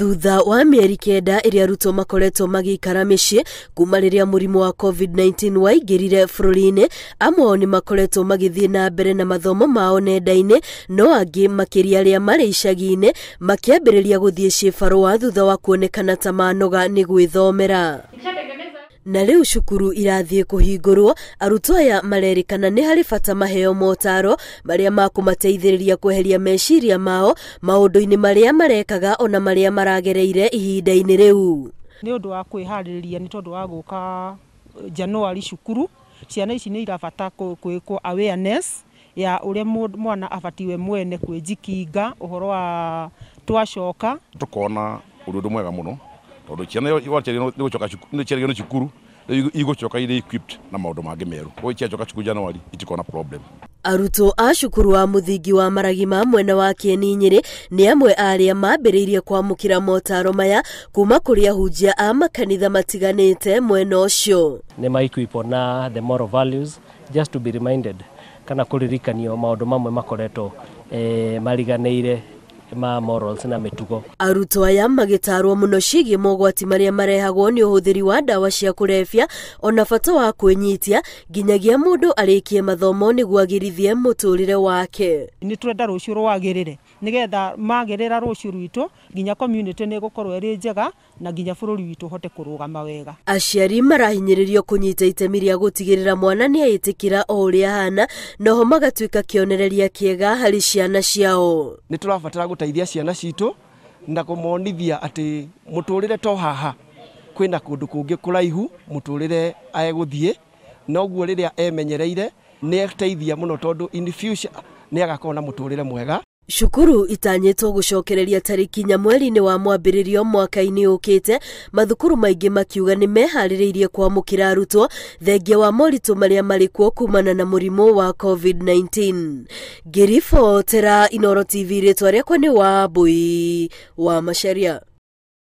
Thutha wa mĩeri 9 ĩrĩa arutwo makoretwo magĩikara mĩciĩ kuma rĩrĩa mũrimũ wa COVID-19 waingĩrire bũrũri-inĩ, amwe ao nĩ makoretwo magĩthiĩ na mbere na mathomo mao nenda-inĩ, no angĩ makĩria arĩa marĩ icagi-inĩ makĩambĩrĩria gũthiĩ ciĩbarũa thutha wa kuonekana ta manoga nĩ gwĩthomera. Na rĩu cukuru irathiĩ kũhingũrwo, arutwo aya marerĩkana nĩ harĩ bata maheo motaro marĩa makũmateithĩrĩria kweheria meciria mao maũndũ-inĩ marĩa marekaga ona marĩa maragereire ihinda-inĩ rĩu. Nĩ ũndũ wa kwĩharĩrĩria nĩ tondũ wa gũka January cukuru, ciana ici nĩ irabata kwĩkwo awareness ya ũrĩa mwana abatiĩ we mwene kwĩjikinga ũhoro wa twacoka. Tukona ũndũ mwega mũno tondũ ciana nĩ nĩ cukuru igũcoka irĩ equipped na maũndũ mangĩ merũ, koguo ciacoka cukuru January itikona problem. Arutwo a cukuru wa mũthingi wa Maragima mwena wa Kieni Nyĩrĩ nĩ amwe a arĩa mambĩrĩirie kwamũkĩra motaro maya kuma kũrĩ ahunjia a makanitha matiganĩte mwena ũcio. Nĩ ma-equip na the moral values just to be reminded kana kũririkanio maũndũ mamwe makoretwo mariganĩire ma morals na mĩtugo. Arutwo aya magĩtarwo mũno ciĩgiĩ mogwati marĩa marehagwo nĩ ũhũthĩri wa ndawa cia kũrebia ona bata wa kwĩnyitia nginyagia mũndũ arĩkie mathomo nĩguo agĩrithie mũtũrĩre wake. Nĩ tũrenda rũciũ rwagĩrĩre nĩgetha magĩrĩra rũciũ rwitũ nginya community nĩ ĩgũkorwo ĩrĩ njega na nginya bũrũri witũ ũhote kũrũgama wega. Aciari marahinyĩrĩrio kũnyita itemi rĩa gũtigĩrĩra mwana nĩ eĩtĩkĩra o ũrĩa ahana, noho magatuĩka kĩonereria kĩega harĩ ciana ciao. Nĩ tũrabatara gũteithia ciana citũ na kũmonithia atĩ mũtũrĩre to haha, kwĩna kũndũ kũngĩ kũraihu mũtũrĩre egũthiĩ, noguo rĩrĩa emenyereire nĩ eteithia mũno tondũ in future nĩ agakorwo na mũtũrĩre mwega. Cukuru itanyĩtwo gũcokereria tarĩki 4 mweri-inĩ wa mwambĩrĩrio mwaka-inĩ ũkĩte, mathukuru maingĩ makiuga nĩ meharĩrĩirie kwamũkĩra arutwo thengia wa moritũ marĩa marĩ kuo kumana na mũrimũ wa COVID-19. Ngĩribotera Inooro TV, rĩtwa rĩakwa nĩ Wambui wa Macharia.